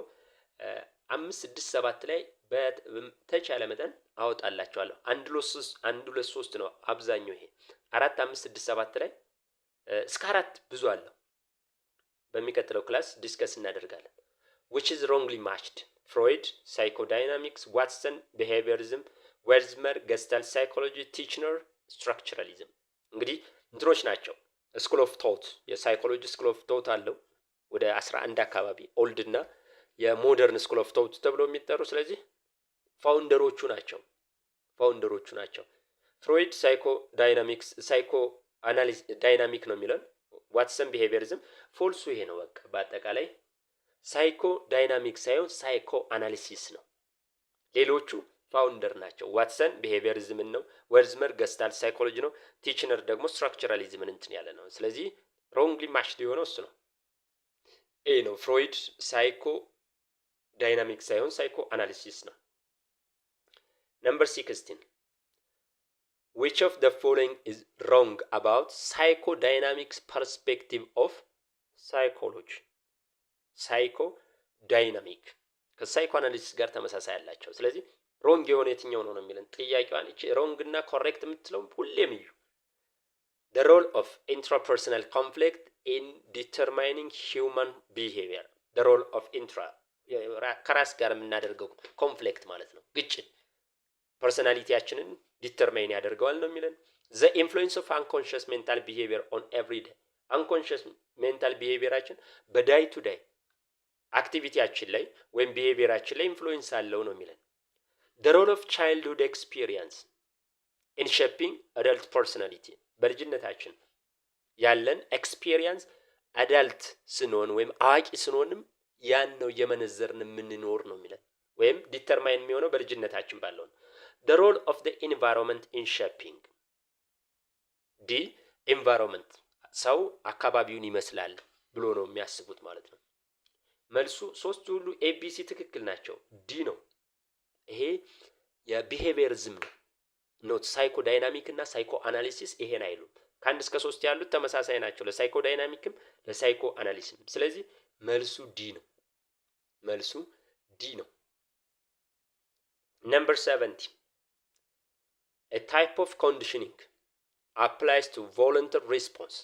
አምስት፣ ስድስት፣ ሰባት ላይ በተቻለ መጠን አወጣላችኋለሁ። አንድ፣ ሁለት፣ ሶስት ነው አብዛኛው። ይሄ አራት፣ አምስት፣ ስድስት፣ ሰባት ላይ እስከ አራት ብዙ አለው። በሚቀጥለው class discuss እናደርጋለን። Which is wrongly matched? Freud psychodynamics፣ Watson behaviorism፣ Wertheimer Gestalt psychology፣ Titchener structuralism። እንግዲህ እንትኖች ናቸው። School of thought፣ የ psychology school of thought አለው ወደ 11 አካባቢ፣ old እና የ modern school of thought ተብሎ የሚጠሩ። ስለዚህ founder ኦቹ ናቸው፣ founder ኦቹ ናቸው። Freud psychodynamics፣ psycho analysis dynamic ነው የሚለን። Watson behaviorism false ኡ ይሄ ነው። በቃ በአጠቃላይ psychodynamic ሳይሆን psychoanalysis ነው። ሌሎቹ founder ናቸው። Watson behaviorism ን ነው። Wertheimer Gestalt psychology ነው። Titchener ደግሞ structuralism ን እንትን ያለ ነው። ስለዚህ wrongly matched የሆነው እሱ ነው። A ነው። Freud psychodynamic ሳይሆን psychoanalysis ነው። Number 16. Which of the following is wrong about psychodynamics perspective of psychology? Psychodynamic ከ psychoanalysis ጋር ተመሳሳይ ያላቸው። ስለዚህ wrong የሆነ የትኛው ነው ነው የሚለን ጥያቄዋን። እቺ wrong እና correct የምትለው ሁሌም እዩ። The role of intrapersonal conflict in determining human behavior. The role of intra ከራስ ጋር የምናደርገው conflict ማለት ነው፣ ግጭት personality ያችንን determine ያደርገዋል ነው የሚለን። The influence of unconscious mental behavior on everyday unconscious mental behavior ኣችን በ day to day activity ያችን ላይ ወይም behavior ኣችን ላይ influence አለው ነው የሚለን። The role of childhood experience in shaping adult personality፣ በልጅነታችን ያለን experience adult ስንሆን ወይም አዋቂ ስንሆንም ያን ነው እየመነዘርን የምንኖር ነው የሚለን፣ ወይም determine የሚሆነው በልጅነታችን ባለው ነው። The role of the environment in shaping the environment፣ ሰው አካባቢውን ይመስላል ብሎ ነው የሚያስቡት ማለት ነው። መልሱ ሶስቱ ሁሉ ABC ትክክል ናቸው። D ነው። ይሄ የ behaviorism ነው፣ not psychodynamic እና psychoanalysis ይሄን አይሉም። ከአንድ እስከ ሶስት ያሉት ተመሳሳይ ናቸው ለሳይኮ ዳይናሚክም ለሳይኮ አናሊሲስም። ስለዚህ መልሱ D ነው። መልሱ D ነው። Number 17. A type of conditioning applies to voluntary response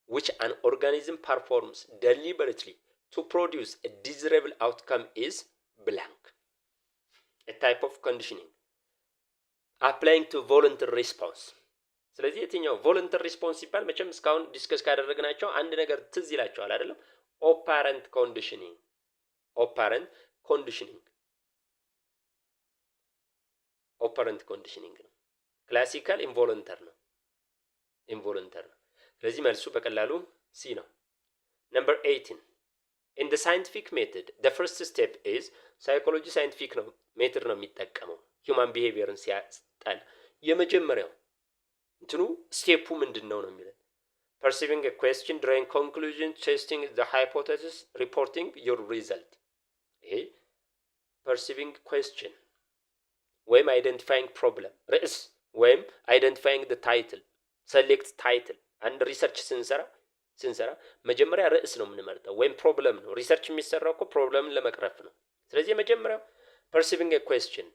which an organism performs deliberately to produce a desirable outcome is blank. A type of conditioning applying to voluntary response። ስለዚህ የትኛው voluntary response ሲባል መቼም እስካሁን discuss ካደረግናቸው አንድ ነገር ትዝ ይላችኋል አይደለም? Operant conditioning፣ operant conditioning፣ operant conditioning ነው። Classical involuntary ነው፣ involuntary ነው። ስለዚህ መልሱ በቀላሉ C ነው። Number 18. In the scientific method, the first step is፣ psychology scientific ነው method ነው የሚጠቀመው፣ human behavior ን ሲያጠና የመጀመሪያው እንትኑ step ኡ ምንድን ነው ነው የሚለን። Perceiving question, drawing conclusion, testing the hypothesis, reporting your result። ይሄ perceiving question ወይም identifying problem ርዕስ ወይም identifying the title፣ select title። አንድ research ስንሰራ መጀመሪያ ርዕስ ነው የምንመርጠው ወይም problem ነው። Research የሚሰራው እኮ problem ን ለመቅረፍ ነው። ስለዚህ የመጀመሪያው perceiving question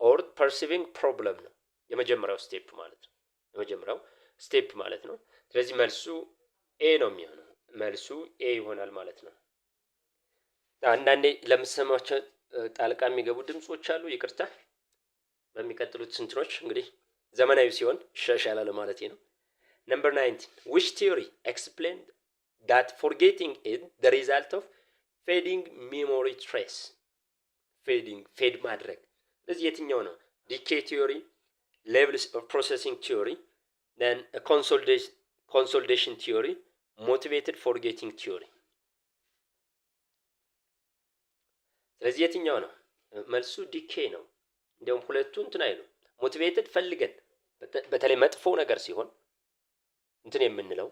or perceiving problem ነው የመጀመሪያው step ማለት ነው። የመጀመሪያው step ማለት ነው። ስለዚህ መልሱ A ነው የሚሆነው። መልሱ A ይሆናል ማለት ነው። አንዳንዴ ለምሰማቸው ጣልቃ የሚገቡ ድምጾች አሉ፣ ይቅርታ። በሚቀጥሉት ስንትኖች እንግዲህ ዘመናዊ ሲሆን ይሻሻላል ማለት ነው። Number 19. Which theory explain that forgetting is the result of fading memory trace? Fading፣ fade ማድረግ። ስለዚህ የትኛው ነው? Decay theory፣ levels of processing theory, then consolidation theory, motivated forgetting theory። ስለዚህ የትኛው ነው መልሱ? Decay ነው። እንዲያውም ሁለቱ እንትን አይሉ፣ motivated ፈልገን በተለይ መጥፎ ነገር ሲሆን እንትን የምንለው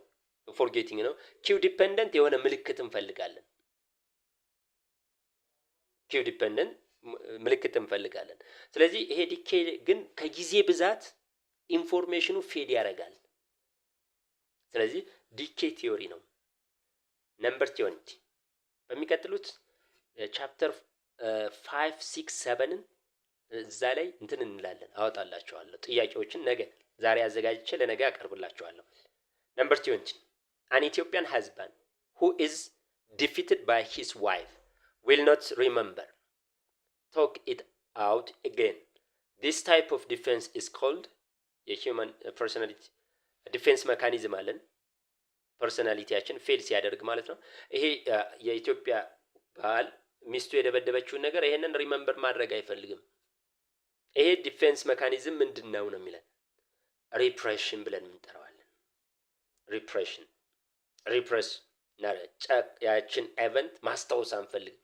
forgetting ነው። Cue dependent የሆነ ምልክት እንፈልጋለን። Cue dependent ምልክት እንፈልጋለን። ስለዚህ ይሄ decay ግን ከጊዜ ብዛት information ኑ fade ያደርጋል። ስለዚህ decay theory ነው። Number 20። በሚቀጥሉት chapter 5, 6, 7 ን እዛ ላይ እንትን እንላለን፣ አወጣላችኋለሁ ጥያቄዎችን ነገ ዛሬ አዘጋጅቼ ለነገ አቀርብላችኋለሁ። Number 20. An Ethiopian husband who is defeated by his wife will not remember, talk it out again. This type of defense is called? የ human personality defense mechanism አለን። Personality ያችን fail ሲያደርግ ማለት ነው። ይሄ የኢትዮጵያ ባል ሚስቱ የደበደበችውን ነገር ይሄንን remember ማድረግ አይፈልግም። ይሄ defense mechanism ምንድን ነው ነው የሚለን። Repression ብለን እንጠራዋለን። Repression, repress ያችን event ማስታወስ አንፈልግም።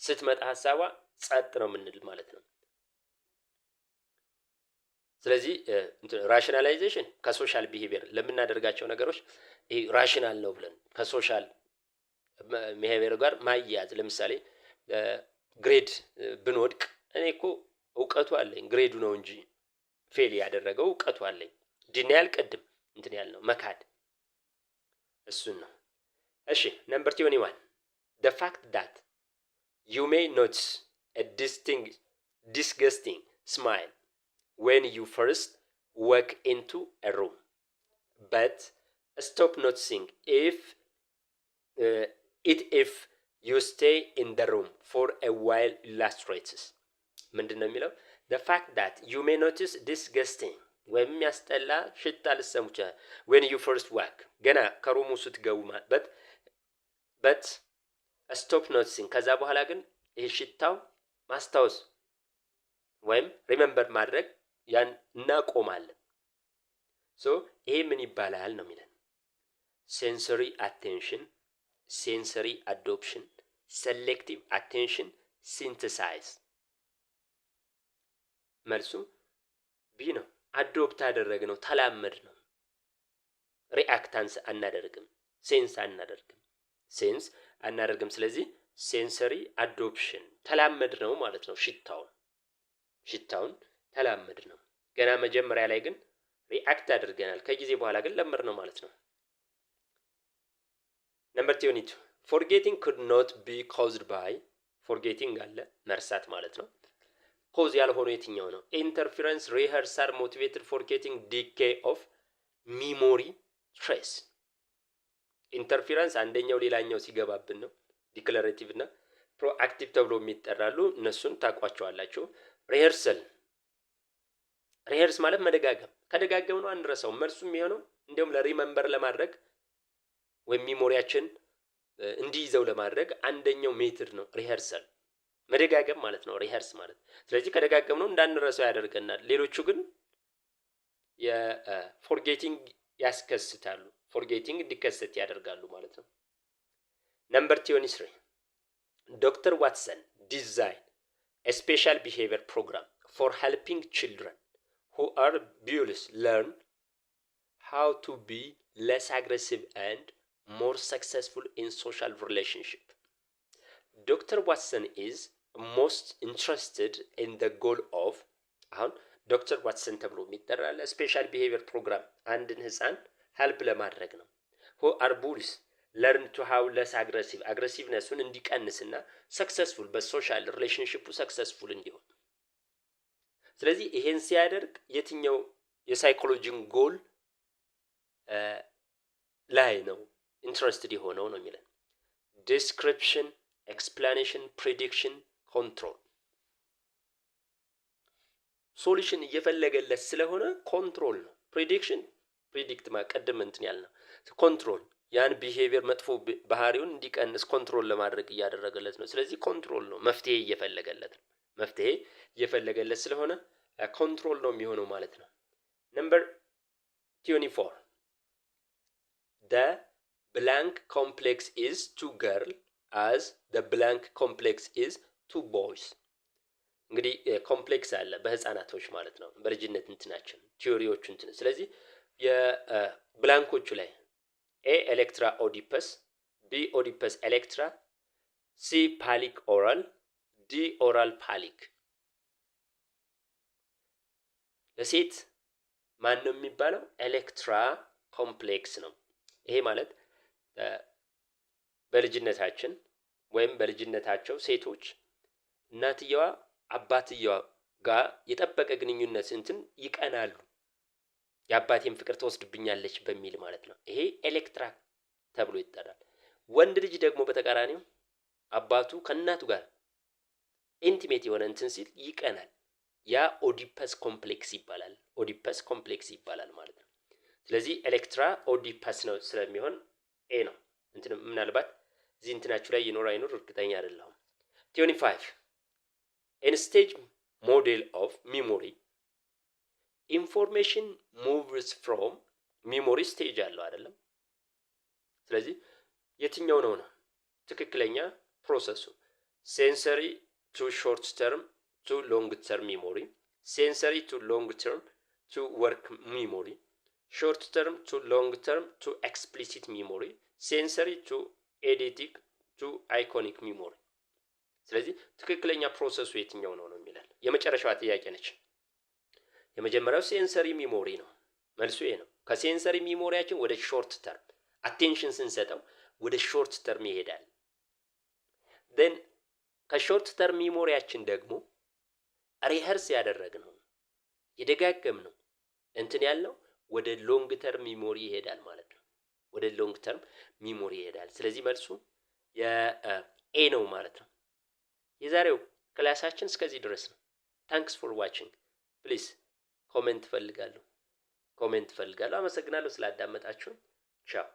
ስትመጣ ሀሳቧ ጸጥ ነው የምንል ማለት ነው። ስለዚህ rationalization ከ social behavior ለምናደርጋቸው ነገሮች ይሄ rational ነው ብለን ከ social behavior ጋር ማያያዝ። ለምሳሌ grade ብንወድቅ እኔ እኮ እውቀቱ አለኝ፣ grade ኡ ነው እንጂ fail ያደረገው፣ እውቀቱ አለኝ። Denial ቅድም እንትን ያልነው መካድ እሱን ነው። እሺ፣ number 21. The fact that you may notice a distinct disgusting smell when you first walk into a room but stop noticing if it if you stay in the room for a while illustrates ምንድን ነው የሚለው? The fact that you may notice disgusting ወይም የሚያስጠላ ሽታ ልትሰሙ ይችላል when you first walk ገና ከ room ኡ ስትገቡ but stop noticing ከዛ በኋላ ግን ይህ ሽታው ማስታወስ ወይም remember ማድረግ ያን እናቆማለን። So ይሄ ምን ይባላል ነው የሚለን። Sensory attention፣ sensory adoption፣ selective attention፣ synthesize። መልሱ B ነው። Adopt አደረግነው፣ ተላመድነው። Reactance አናደርግም፣ sense አናደርግም፣ sense አናደርግም። ስለዚህ sensory adoption ተላመድነው ማለት ነው። ሽታውን ተላመድነው። ገና መጀመሪያ ላይ ግን react አድርገናል። ከጊዜ በኋላ ግን ለመድነው ማለት ነው። Number 22. Forgetting could not be caused by forgetting አለ፣ መርሳት ማለት ነው። Cause ያልሆነው የትኛው ነው? Interference፣ rehearsal፣ motivated forgetting፣ decay of memory trace። Interference አንደኛው ሌላኛው ሲገባብን ነው። Declarative እና proactive ተብሎ የሚጠራሉ። እነሱን ታውቋቸዋላችሁ። Rehearsal, rehearse ማለት መደጋገም። ከደጋገምነው አንረሳውም። መልሱ የሚሆነው እንዲሁም ለ remember ለማድረግ ወይም memory ያችን እንዲይዘው ለማድረግ አንደኛው method ነው rehearsal፣ መደጋገም ማለት ነው rehearse ማለት። ስለዚህ ከደጋገምነው እንዳንረሳው ያደርገናል። ሌሎቹ ግን የ forgetting ያስከስታሉ፣ forgetting እንዲከሰት ያደርጋሉ ማለት ነው። Number 23. Doctor Watson design a special behavior program for helping children who are bullies learn how to be less aggressive and more successful in social relationship. Doctor Watson is most interested in the goal of አሁን ዶክተር ዋትሰን ተብሎ የሚጠራ special behavior program አንድን ህፃን help ለማድረግ ነው። Who are bullies learn to how less aggressive aggressiveness ኡን እንዲቀንስና successful በ social relationship ኡ successful እንዲሆን። ስለዚህ ይሄን ሲያደርግ የትኛው የ psychology ን goal ላይ ነው interested የሆነው ነው የሚለን። Description፣ explanation፣ prediction፣ control። Solution እየፈለገለት ስለሆነ control ነው። Prediction predict ቅድም እንትን ያልነው፣ control ያን behavior መጥፎ ባህሪውን እንዲቀንስ control ለማድረግ እያደረገለት ነው። ስለዚህ control ነው፣ መፍትሄ እየፈለገለት ነው። መፍትሄ እየፈለገለት ስለሆነ control ነው የሚሆነው ማለት ነው። Number 24. The blank complex is to girl as the blank complex is to boys። እንግዲህ complex አለ በህፃናቶች ማለት ነው፣ በልጅነት እንትናችን theory ዎቹ እንትን። ስለዚህ የ blank ኦቹ ላይ A Electra Oedipus፣ B Oedipus Electra፣ C phallic oral፣ D D oral phallic። ለሴት ማን ነው የሚባለው? Electra complex ነው። ይሄ ማለት በልጅነታችን ወይም በልጅነታቸው ሴቶች እናትየዋ አባትየዋ ጋር የጠበቀ ግንኙነት እንትን ይቀናሉ። የአባቴን ፍቅር ትወስድብኛለች በሚል ማለት ነው። ይሄ Electra ተብሎ ይጠራል። ወንድ ልጅ ደግሞ በተቃራኒው አባቱ ከእናቱ ጋር intimate የሆነ እንትን ሲል ይቀናል። ያ Oedipus complex ይባላል። Oedipus complex ይባላል ማለት ነው። ስለዚህ Electra Oedipus ነው ስለሚሆን A ነው። እንትን ምናልባት እዚህ እንትናችሁ ላይ ይኖር አይኖር እርግጠኛ አይደለሁም። 25. In stage model of memory, information moves from memory stage አለው አይደለም። ስለዚህ የትኛው ነው ነው ትክክለኛ process ኡ? Sensory to short term to long term memory፣ sensory to long term to work memory፣ short term to long term to explicit memory፣ sensory to eidetic to iconic memory። ስለዚህ ትክክለኛ process ኡ የትኛው ነው ነው የሚለን የመጨረሻዋ ጥያቄ ነች። የመጀመሪያው sensory memory ነው። መልሱ ይሄ ነው። ከ sensory memory ያችን ወደ short term attention ስንሰጠው ወደ short term ይሄዳል። Then ከ short term memory ያችን ደግሞ rehearse ያደረግነው፣ የደጋገምነው፣ እንትን ያልነው ወደ long term memory ይሄዳል ማለት ነው። ወደ long term memory ይሄዳል። ስለዚህ መልሱ የ A ነው ማለት ነው። የዛሬው ክላሳችን እስከዚህ ድረስ ነው። Thanks for watching. Please comment እፈልጋለሁ፣ comment እፈልጋለሁ። አመሰግናለሁ ስላዳመጣችሁን። ቻው።